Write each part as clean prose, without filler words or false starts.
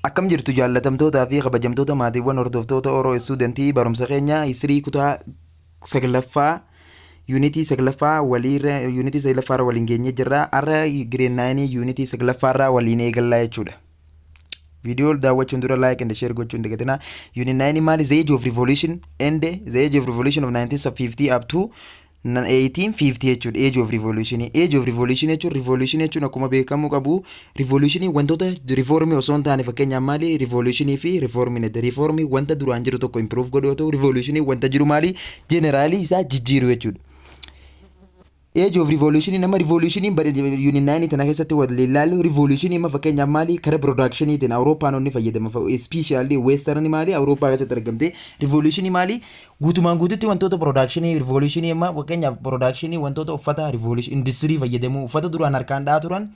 Akkam jirtu jaallatamtootaa fi kabajamtoota maatiiwwan hordoftoota Oro Studentii? Barumsa keenya history kutaa saglaffaa, unitii saglaffaa waliirra, unitii saglaffaarra waliin geenyee jirra. Har'a grade nineii unitii saglaffaarraa waliin eegallaa jechuudha. Viidiyoo daawwachuun dura like and share gochuun dagatinaa. Unit nineii maali? The Age of Revolution and the Age of Revolution of 1950 up to 1850 jechuudha. Age of Revolution. Age of Revolution jechuun, Revolution jechuun akkuma beekamu qabu, Revolution wantoota reformii osoo hin taane, fakkeenyaaf maali, Revolutionii fi reformiin adda. Reformii wanta duraan jiru tokko improve godhu yoo ta'u, Revolutionii wanta jiru maali, generalii isaa jijjiiru jechuudha. Age of Revolution nama Revolution unit nineii tana keessatti waliin ilaallu. Revolution amma fakkeenyaaf maali, karaa productioniitiin Awuroopaanonni fayyadama, especially Western maali, Awurooppaa keessatti argamte. Revolution maali, guutumaan guututti wantoota productionii, Revolution amma fakkeenyaaf productionii wantoota uffata, Revolution industry fayyadamuu, uffata duraan harkaan dha'aa turan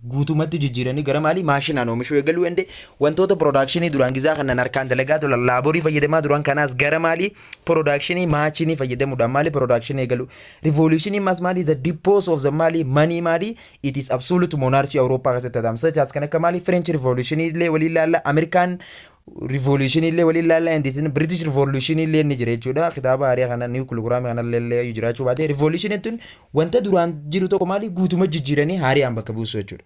guutumatti jijjiiranii gara maali, maashinaan oomishuu eegaluu danda'e. Wantoota productionii duraan gizaa kanan harkaan dalagaa turan, laborii fayyadamaa turan, kanaas gara maali, productionii maashinii fayyadamuudhaan maali, productionii eegalu. Revolutionii mas maali, the depose of the maali, money maali, it is absolute monarchy Awurooppaa keessatti adamsa such kan akka maali, French Revolution illee waliin ilaalla, American Revolution illee waliin ilaalla, and isin British Revolution illee ni jira jechuudha. Kitaaba haaraa kana, new curriculum kana illee jiraachuu baate, Revolution tun wanta duraan jiru tokko maali, guutuma jijjiiranii haaraan bakka buusu jechuudha.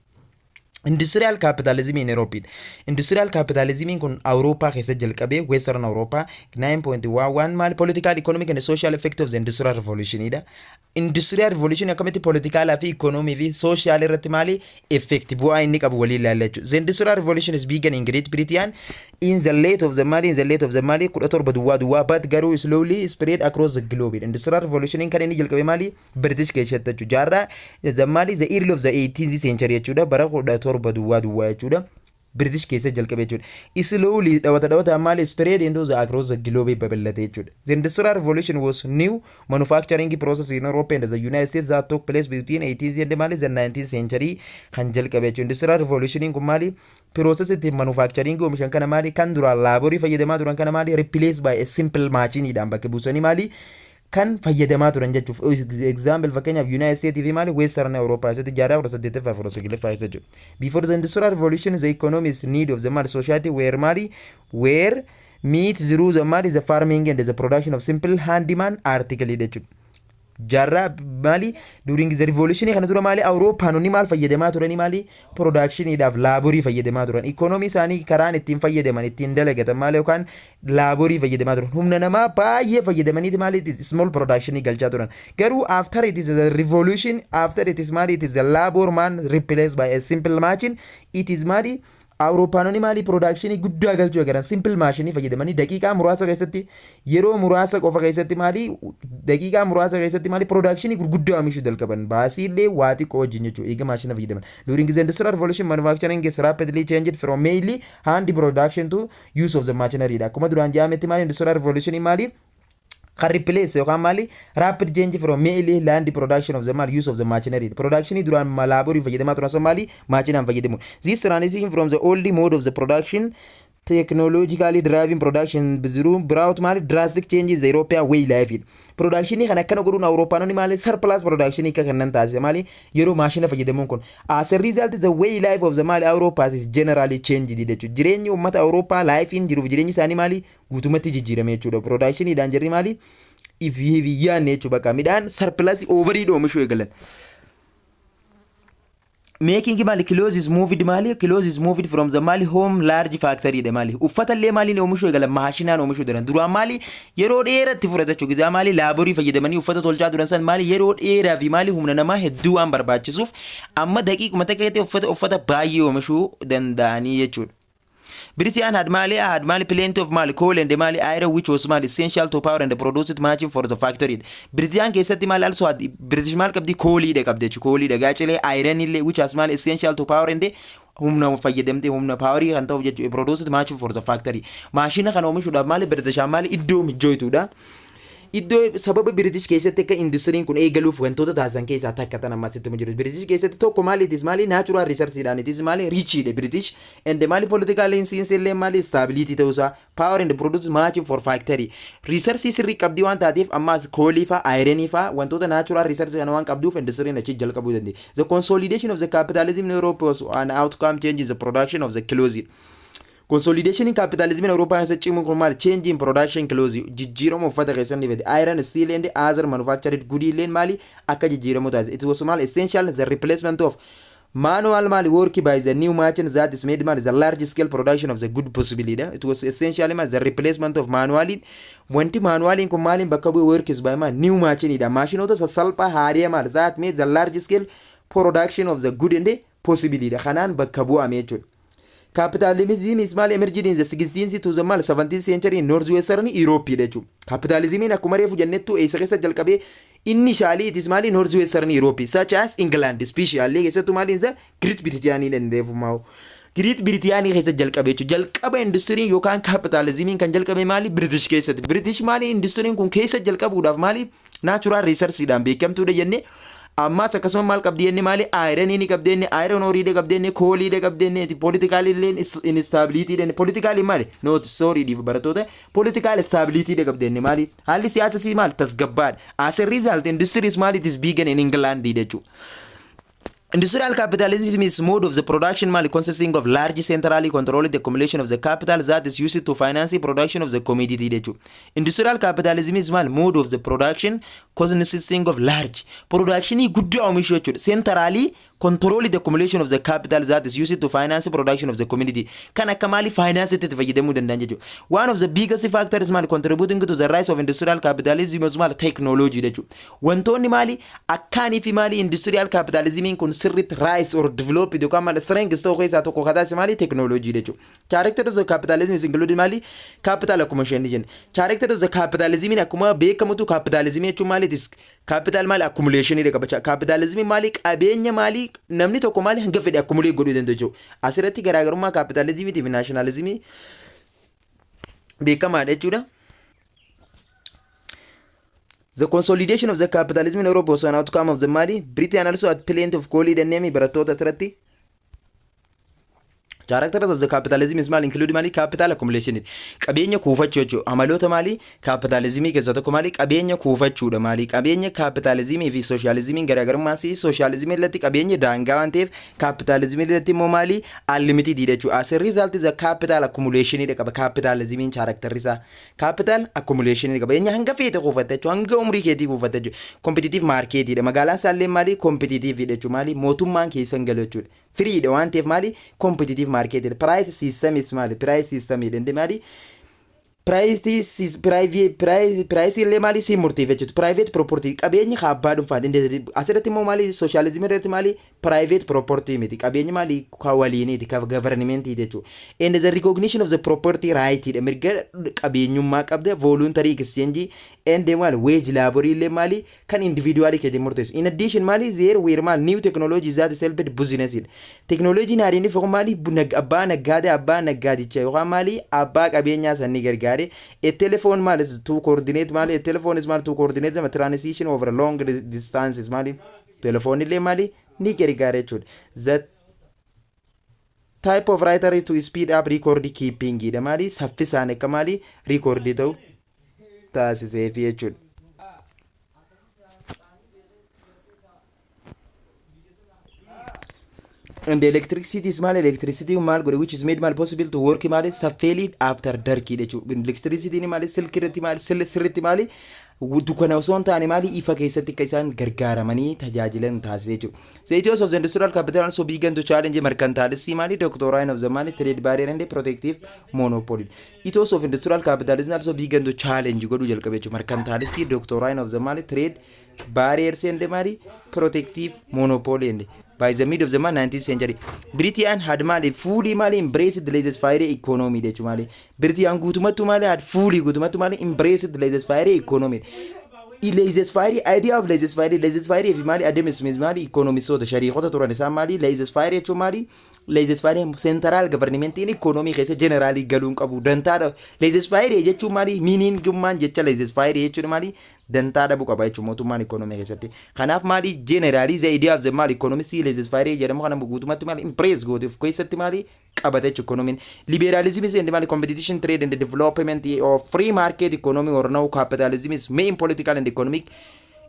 Industrial capitalism in Europe. Industrial capitalism kun Awurooppaa keessa jalqabee, Western Awurooppaa. 9.11 maali, political, economic and social effect of the Industrial Revolution dha. Industrial Revolution akkamitti politicalaa fi economy fi social irratti maali, effect bu'aa inni qabu waliin ilaalla jechuudha. The Industrial Revolution is began in Great Britain in the late of the maali, in the late of the maali, 1700 00, but garuu slowly spread across the globe. Industrial Revolution kan inni jalqabe maali, British keessatti jechuudha. Jaarraa the maali, the early of the 18th century jechuudha, bara 1700 jechuudha. British keessa jalqabe jechuudha. Slowly, dhawata dhawata maali, spread into the across the globe babal'ate jechuudha. The Industrial Revolution was new manufacturing process in Europe and the United States that took place between 18th and maali, the 19th century kan jalqabe jechuudha. Industrial Revolution kun maali, process ittiin manufacturing oomishan kana maali, kan duraan laborii fayyadamaa turan kana maali, replace by a simple machine dhaan bakka buusanii maali, kan fayyadamaa turan jechuuf. Example, fakkeenyaaf United States fi maali, Western Europe keessatti jaarraa 18ffaa fi 19ffaa keessa jechuudha. Before the Industrial Revolution, the economic need of the maali, society were maali, were meet through the maali, the farming and the production of simple handyman article jechuudha. Jaarraa maali, during the revolution kana dura maali, Awuroopaanonni maal fayyadamaa turanii? Maali, productioniidhaaf laborii fayyadamaa turan. Economy isaanii karaan ittiin fayyadaman, ittiin dalagatan maali, yookaan laborii fayyadamaa turan, humna namaa baay'ee fayyadamaniiti maali, small productionii galchaa turan. Garuu after it is the revolution, after it is maali, it is the labor man replaced by a simple machine, it is maali, Awuroopaanonni maali, productionii guddaa galchuu eegalan. Simple maashinii fayyadamanii daqiiqaa muraasa keessatti, yeroo muraasa qofa keessatti maali, daqiiqaa muraasa keessatti maali, productionii gurguddaa oomishuu jalqaban, baasii illee waa xiqqoo wajjin jechuudha eega maashina fayyadaman. During the Industrial Revolution, manufacturing is rapidly changed from mainly hand production to use of the machinery dha. Akkuma duraan jedhametti maali, Industrial Revolution maali, kan replace yookaan maali, rapid change from mainly land production of the maali, use of the machinery. Production duraan laborii fayyadamaa turan sun maali, maashinaan fayyadamu. This transition from the old mode of the production technologically driving production through brought maali, drastic changes the European way life. Production kan akkana godhuun Awuroopaanonni maali, surplus production akka kannan taasise maali, yeroo maashina fayyadamuun kun. As a result, the way life of the maali, Europeans is generally changed jechuudha. Jireenyi uummata Awurooppaa, lifeiin jiruuf jireenyi isaanii maali, guutumatti jijjiirame jechuudha. Productioniidhaan jirri maali, if yaanne jechuudha, bakka midhaan surplus overii oomishuu eegalan. Making maali, clothes is moved maali, clothes is moved from the maali, home large factory dha. Maali, uffata illee maaliin oomishuu eegalan? Maashinaan oomishuu eegalan. Duraan maali, yeroo dheeratti fudhata jechuudha. Gizaa maali, laborii fayyadamanii uffata tolchaa turan san maali, yeroo dheeraa fi maali, humna namaa hedduu waan barbaachisuuf, amma daqiiquma takka uffata baay'ee oomishuu danda'anii jechuudha. Britain had maali, plenty of maali, coal and maali, iron, which was maali, essential to power and produce machine for the factory. Britain keessatti maali, also had British maal qabdi? Coaliidha qabdi jechuudha. Coaliidha gaacilee, iron illee, which was maali, essential to power and humna fayyadamtee, humna powerii kan ta'uuf jechuudha. Produce machine for the factory. Maashina kana oomishuudhaaf maali, British maali, iddoo mijooytuudha. Iddoo sababa British keessatti akka industiriin kun eegaluuf wantoota taasisan keessaa takka tan ammaa sitti jiru. British keessatti tokko maali, it is maali, natural resource-dhaan it is maali, richiidha British, and maali, political science illee maali, stability ta'uusaa, power and produce machine for factory. Resource sirrii qabdii waan taateef, ammaas coalii faa, ironii faa, wantoota natural resource kana waan qabduuf industiriin achi jalqabuu dandeenya. The consolidation of the capitalism in Europe was an outcome change in the production of the clothes. Consolidation capitalism Awurooppaa keessa cimuun kun maali? Change in production clothes, jijjiirama uffata keessatti fide. Iron, steel and other manufactured good illeen maali akka jijjiiramu taasise. It was maali essential the replacement of manual maali work by the new machine that is made maali the large scale production of the good possibility. It was essentially maali the replacement of manually. Wanti manualiin kun maaliin bakka bu'e? Work is by maali new machine dha. Maashinoota sassalphaa haariyaa maali that made the large scale production of the good and possibility dha. Kanaan bakka bu'ame jechuudha. Capitalism is maali emerged in the 16th to the maali 17th century in North Western Europe dha jechuudha. Capitalismiin akkuma reefu jennettu eessa keessa jalqabee? Initially it is maali North Western Europe, such as England, especially keessattuu maali in the Great Britain dandeefu maawu. Great Britain keessa jalqabe jechuudha. Jalqaba industiriin yookaan capitalismiin kan jalqabe maali British keessatti. British maali industiriin kun keessa jalqabuudhaaf maali natural resourceedhaan beekamtuudha jennee. Ammas akkasuma maal qabdi jenne? Maali ironii ni qabdi jenne, iron oreiidha qabdi jenne, coaliidha qabdi jenne, political illee instability jenne, political maali, not sorry, dhiif barattoota, political stability qabdi jenne, maali haalli siyaasa sii maali tasgabbaadha. As a result, industries maali it is began in England jechuudha. Industrial capitalism is mode of the production maali consisting of large centrally controlled accumulation of the capital that is used to finance the production of the commodity jechuudha. Industrial capitalism is maal mode of the production consisting of large production guddaa oomishuu jechuudha. Centrally control the accumulation of the capital that is used to finance the production of the commodity. Kan akka maali finance itti fayyadamuu danda'an jechuudha. One of the biggest factors maali contributing to the rise of industrial capitalism is maali technology jechuudha. Wantoonni maali akkaanii fi maali industrial capitalism kun sirriitti rise or develop yookaan maali strength ta'uu keessaa tokko kataase maali technology jechuudha. Character of the capitalism is included maali capital accumulation jenna. Character of the capitalism akkuma beekamutu capitalism jechuun maali it is capital maali accumulation dha qaba. Capitalism maali qabeenya maali namni tokko maali hanga fedhe accumulate godhuu danda'u jechuudha. Asirratti garaagarummaa capitalismii fi nationalismii beekamaadha jechuudha. The consolidation of the capitalism in Europe was an outcome of the maali. Britain also had plenty of coal jennee barattoota asirratti. Characters of the capitalism is maal include maali capital accumulation, qabeenya kuufachuu jechuudha. Amaloota maali capitalismii keessaa tokko maali qabeenya kuufachuudha. Maali qabeenya capitalismii fi socialismiin garaagarummaa si socialismii irratti qabeenya daangaa waan ta'eef, capitalismii irratti immoo maali unlimited jechuudha. As a result, the capital accumulation dha qaba. Capitalismiin character isaa capital accumulation qaba. Qabeenya hanga feete kuufatta jechuudha, hanga umrii keetii kuufatta jechuudha. Competitive market dha. Magaalaan isaallee maali competitive jechuudha. Maali mootummaan keessa hin galu jechuudha. Free dha waan ta'eef maali competitive market dha. Price system is maali price system dha. Maali price illee maali si murteef jechuudha. Private property, qabeenya abbaa dhuunfaa. Asirratti immoo maali socialism irratti maali private property miti, qabeenya maali ka waliiniiti, ka governmentii jechuudha. And the recognition of the property right dha, mirga qabeenyummaa qabda. Voluntary exchange and maali wage labor illee maali kan individual keetiin murteessu. In addition, maali there were maali new technologies that helped business dha. Teknooloojiin haaraan dhufu maali abbaa naggaadee, abbaa naggaadicha yookaan maali abbaa qabeenyaa sanni gargaare. A telephone maali to coordinate maali a telephone is maali to coordinate the transition over long distances, maali telefoon illee maali ni gargaara jechuudha. The type of writer to speed up record keeping dha, maali saffisaan akka maali record ta'u taasiseefi jechuudha. And electricity is maal electricity maal godhe which is made maal possible to work maali safely after dark jechuudha. Electricity maali silkii irratti maali sirriitti maali dukkana osoo hin taane maali ifa keessatti akka isaan gargaaramanii tajaajilan taasise jechuudha. The ethos of the industrial capital also began to challenge mercantilist maali doctrine of the maali trade barrier and protective monopoly. Ethos of industrial capitalism also began to challenge godhuu jalqabe jechuudha. Mercantilist doctrine of the maali trade barriers and maali protective monopoly. And by the mid of the 19th century, Britain had maali fully maali embraced the laissez-faire economy jechuudha. Maali Britain guutummattu maali had fully guutummattu maali embraced the laissez-faire economy. Laissez-faire idea of laissez-faire, laissez-faire fi maali Adam Smith maali economistoota shariikota turan isaan. Maali laissez-faire jechuun maali laissez-faire central governmentiin economy keessa generally galuun qabu dantaadha. Laissez-faire jechuun maali meaningummaan jecha laissez-faire jechuun maali dantaa dhabuu qaba jechuun mootummaan economy keessatti. Kanaaf maali generally the idea of the maali economist laissez-faire jedhamu kana guutummaatti maali embrace goote of keessatti maali qabate jechuudha economiin. Liberalism is and maali competition trade and the development of free market economy or now capitalism is main political and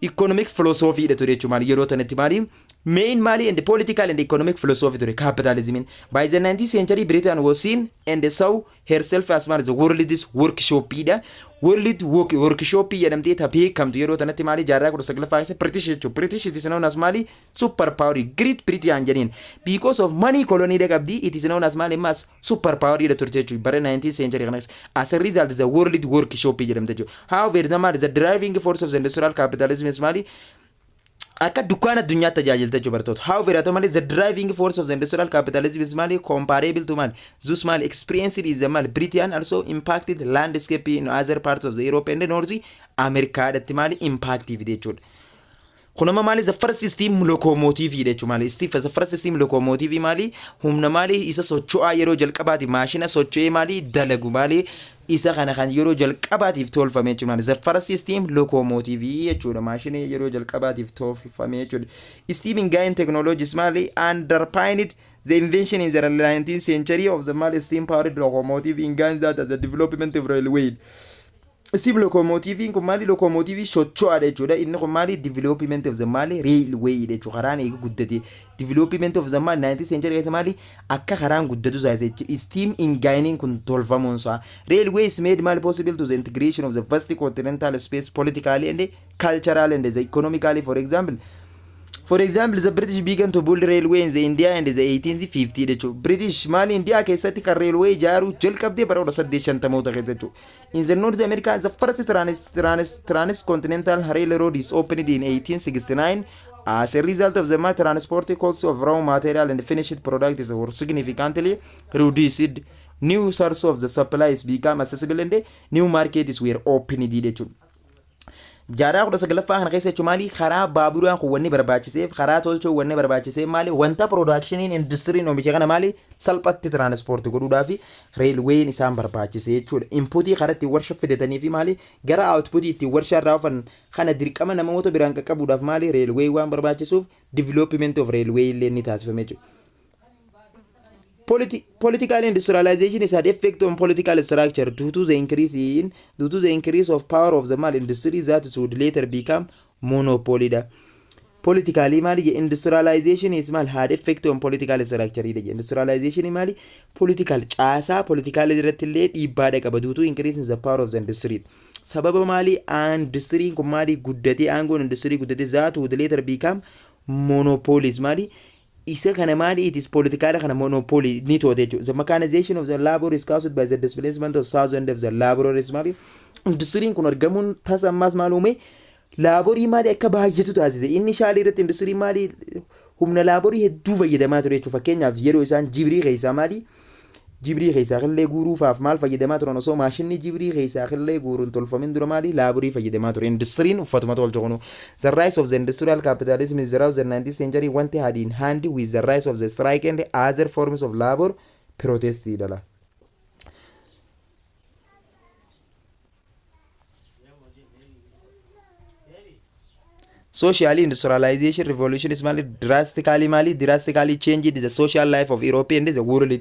economic philosophy dha ture jechuudha. Maali yeroo tanatti maali Main maali and political and economic philosophy ture capitalism. By the 19th century, Britain was seen and saw herself as maali the world's workshop dha. World workshop jedhamtee ta beekamtu yeroo tanatti maali jaarraa 19ffaa keessa British jechuudha. British, it is known as maali super power, Great Britain jedhaniin. Because of many colony dha qabdi, it is known as maali mas super power dha turte jechuudha bara 19th century kana. As a result, the world workshop jedhamte jechuudha. However, the maali the driving force of the industrial capitalism is maali akka dukkaana addunyaatti tajaajilta jechuudha barattoota. However, haa ta'u malee, the driving force of the industrial capitalism is maali comparable to maali thus maali experience is the maali Britain also impacted landscape in other parts of the Europe and the North America dhatti maali impact fide jechuudha. Kun amma maali the first steam locomotive jechuudha. Maali the first steam locomotive maali humna maali isa socho'aa yeroo jalqabaati maashina socho'ee maali dalagu maali isa kana kan yeroo jalqabaatiif tolfame jechuudha. Maali the first steam locomotive jechuudha, maashina yeroo jalqabaatiif tolfame jechuudha. Steam engine technologies maali underpinned the invention in the 19th century of the maali steam powered locomotive engines that as the development of railway. Steam locomotive kun maali locomotive socho'aadha jechuudha. Inni kun maali development of the maali railway jechuudha. Karaan eega guddate development of the maali 19th century keessa maali akka karaan guddatu taasise jechuudha. Steam engine kun tolfamuun isaa railway is made maali possible to the integration of the vast continental space politically and culturally and the economically. For example, the British began to build railway in the India in the 1850 jechuudha. British maali India keessatti kan railway ijaaruu jalqabdee bara 1850moota keessa jechuudha. In the North America, the first transcontinental railroad is opened in 1869. As a result of the mass transport costs of raw material and finished products were significantly reduced. New source of the supplies become accessible and new markets were opened jechuudha. Jaarraa 19ffaa kana keessa jechuun maali karaa baaburaan kun wanni barbaachiseef, karaa tolchuu wanni barbaachiseef, maali wanta productioniin industiriin oomishe kana maali salphatti transport godhuudhaaf railwayin isaan barbaachise jechuudha. Inputii karaa ittiin warsha fidatanii fi maali gara outputii ittiin warshaa irraa oofan kana dirqama namoota biraan qaqqabuudhaaf maali railway waan barbaachisuuf development of railway illee ni taasifame jechuudha. Political industrialization is had effect on political structure due to the increase of power of the maal industry that would later become monopoly dha. Politically maali industrialization is maal had effect on political structure dha. Industrialization maali political caasaa political irratti illee dhiibbaadha qaba due to increase in the power of the industry. Sababa maali industry kun maali guddatee, aangoon industry guddatee, that would later become monopolies maali isa kana maali it is political kana monopoly ni to'ate jechuudha. The mechanization of the labor is caused by the displacement of thousands of the laborers. Maali industiriin kun argamuun tasa ammaas maal uume, laborii maali akka baay'atu taasise. Inni shaalii irratti industirii maali humna laborii hedduu fayyadamaa ture jechuudha. Fakkeenyaaf, yeroo isaan jibrii keessaa maali jibrii keessaa qillee guuruufaaf maal fayyadamaa turan, osoo maashinni jibrii keessaa qillee guuruun tolfamin dura maali laborii fayyadamaa ture. Industiriin uffatuma tolcha kunu. The rise of the industrial capitalism in the 19th century went hand in hand with the rise of the strike and other forms of labor protest dhala. Socially, industrialization revolution is maali drastically changed the social life of Europe and the world.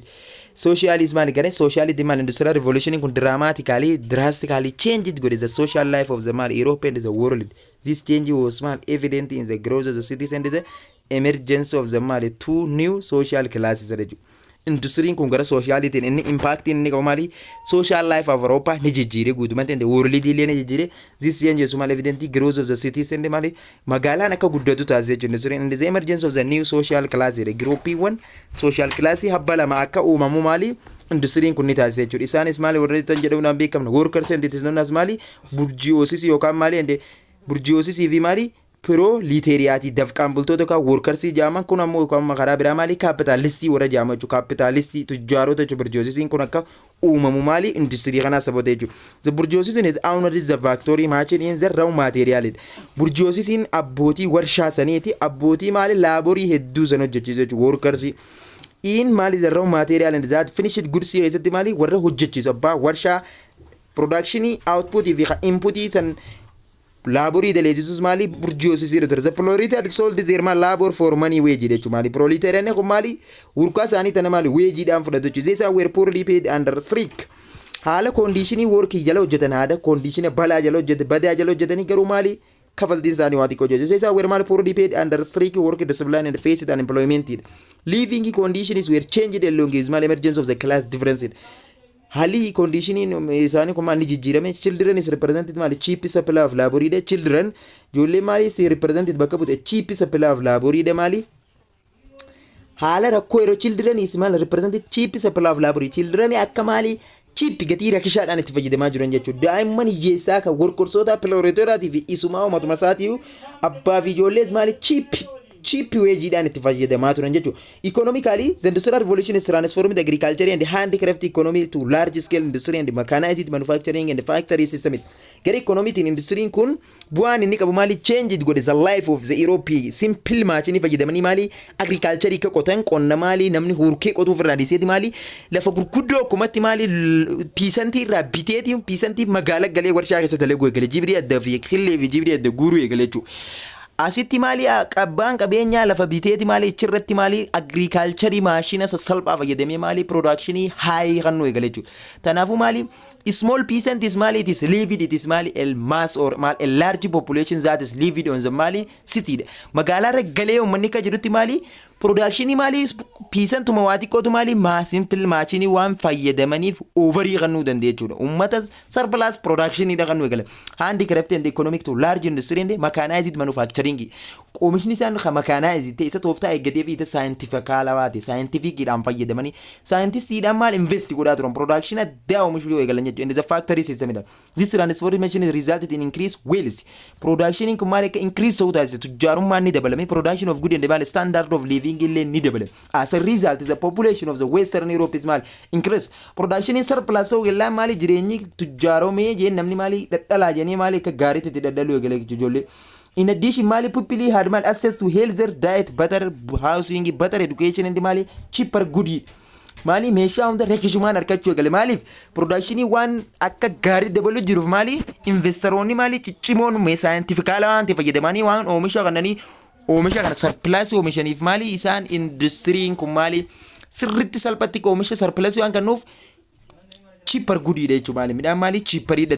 Socialism maali gane sociality maali industrial revolution kun dramatically drastically changed godhe the social life of the maali Europe and the world. This change was maali evident in the growth of the cities and the emergence of the maali two new social classes jechuudha. Industiriin kun gara socialitiin inni impact inni qabu maali social life of Europa ni jijjiire, guutumatti and world illee ni jijjiire. This change is maali evidently growth of the cities and maali magaalaan akka guddatu taasise jechuudha. Industiriin and the emergence of the new social class jedhe, groupiiwwan social class habba lama akka uumamu maali industiriin kun ni taasise jechuudha. Isaanis maali warra tan jedhamuudhaan beekamna workers and it is known as maali bourgeoisie yookaan maali and bourgeoisie fi maali proletariatii, dafqaan bultoota yookaan workersii jedhaman. Kun ammoo yookaan karaa biraa maali capitalistii warra jedhaman jechuudha. Capitalistii tujjaarota jechuudha. Bourgeoisiin kun akka uumamu maali industirii kanaa sababa jechuudha. The bourgeoisie is owner is the factory machine in the raw material. Bourgeoisiin abbootii warshaa saniiti, abbootii maali laborii hedduu san hojjechiisu jechuudha, workersii. In maali the raw material and that finished goods keessatti maali warra hojjechiisu, abbaa warshaa productionii output fi inputii san laborii daleessisus maali bourgeoisie ture. The proletariat sold their maal labor for money wage jechuudha. Maali proletariat kun maali urkaa isaanii tana maali wageiidhaan fudhatu jechuudha. These were poorly paid under strict haala conditionii workii jala hojjetan, haala conditiona balaa jala hojjetan, badaa jala hojjetanii, garuu maali Kafaltiin isaanii waa xiqqoo jechuudha. Isaan were maal poorly paid under strict work discipline and faced unemployment. Living conditions were changed along with maal emergence of the class difference. Haalli conditioniin isaanii kun maal ni jijjiirame. Children is represented maali cheap supply of labor dha. Children, ijoollee maali is represented bakka buute cheap supply of labor dha. Maali haala rakkoo yeroo children is maal represented cheap supply of labor, children akka maali cheap gatii rakishaadhaan itti fayyadamaa jiran jechuudha. Daa'imman hiyyeessaa kan workersoota proletariatii fi isumaa uummatuma isaatii abbaa fi ijoollees maali cheap wageiidhaan itti fayyadamaa turan jechuudha. Economically, the Industrial Revolution is transformed agriculture and handicraft economy to large scale industry and mechanized manufacturing and factory system. Gara economiitiin industiriin kun bu'aan inni qabu maali change godhe the life of the Europe. Simple machineii fayyadamanii maali agriculture akka qotan, qonna maali namni hurkee qotuuf irraa dhiiseeti maali lafa gurguddoo akkumatti maali peasantii irraa biteeti peasantii magaala galee warshaa keessa dalaguu eegale, jibrii adda fi killee fi jibrii adda guuruu eegale jechuudha. Asitti maali qabbaan qabeenyaa lafa biteeti maali achirratti maali agricultureii maashina sassalphaa fayyadamee maali productionii high kan nu eegale jechuudha. Kanaafuu maali small peasant is maali it is lived it is maali a mass or maal a large population that is lived on the maali city dha. Magaalaa irra galee uummanni akka jirutti maali productionii maali peasantuma waa xiqqootu maali maa simple machineii waan fayyadamaniif overii kan nuu danda'e jechuudha. Uummata surplus productionii dha kan nu eegale. Handicraft and economic to large industry and mechanized manufacturing. Oomishni isaan kan mechanized ta'e isa tooftaa eeggatee fi isa scientificalawaa ta'e scientificiidhaan fayyadamanii scientistiidhaan maal invest godhaa turan production addaa oomishuu eegalan jechuudha. And the factory system dha. This transformation is resulted in increased wealth. Production kun maal akka increase ta'uu taasise, tujjaarummaan ni dabalame, production of good and maal standard of living illee ni dabalame. As a result, the population of the Western Europe is maal increase. Production surplus ta'uu gallaan maali jireenyi tujjaaromee jeen namni maali dhadhalaa jennee maali akka gaariitti itti dhadhaluu eegale ijoollee. In addition, maali people had maal access to healthier diet, better housing, better education and maali cheaper good. Maali meeshaa hunda rakishumaan argachuu eegale. Maaliif productionii waan akka gaarii dabaluu jiruuf maali investoroonni maali ciccimoon scientificala waan ta'e fayyadamanii waan oomisha kananii oomisha kana surplusii oomishaniif maali isaan industiriin kun maali sirritti salphatti oomisha surplusii waan kennuuf cheaper goodiidha jechuudha. Maali midhaan maali cheaperiidha.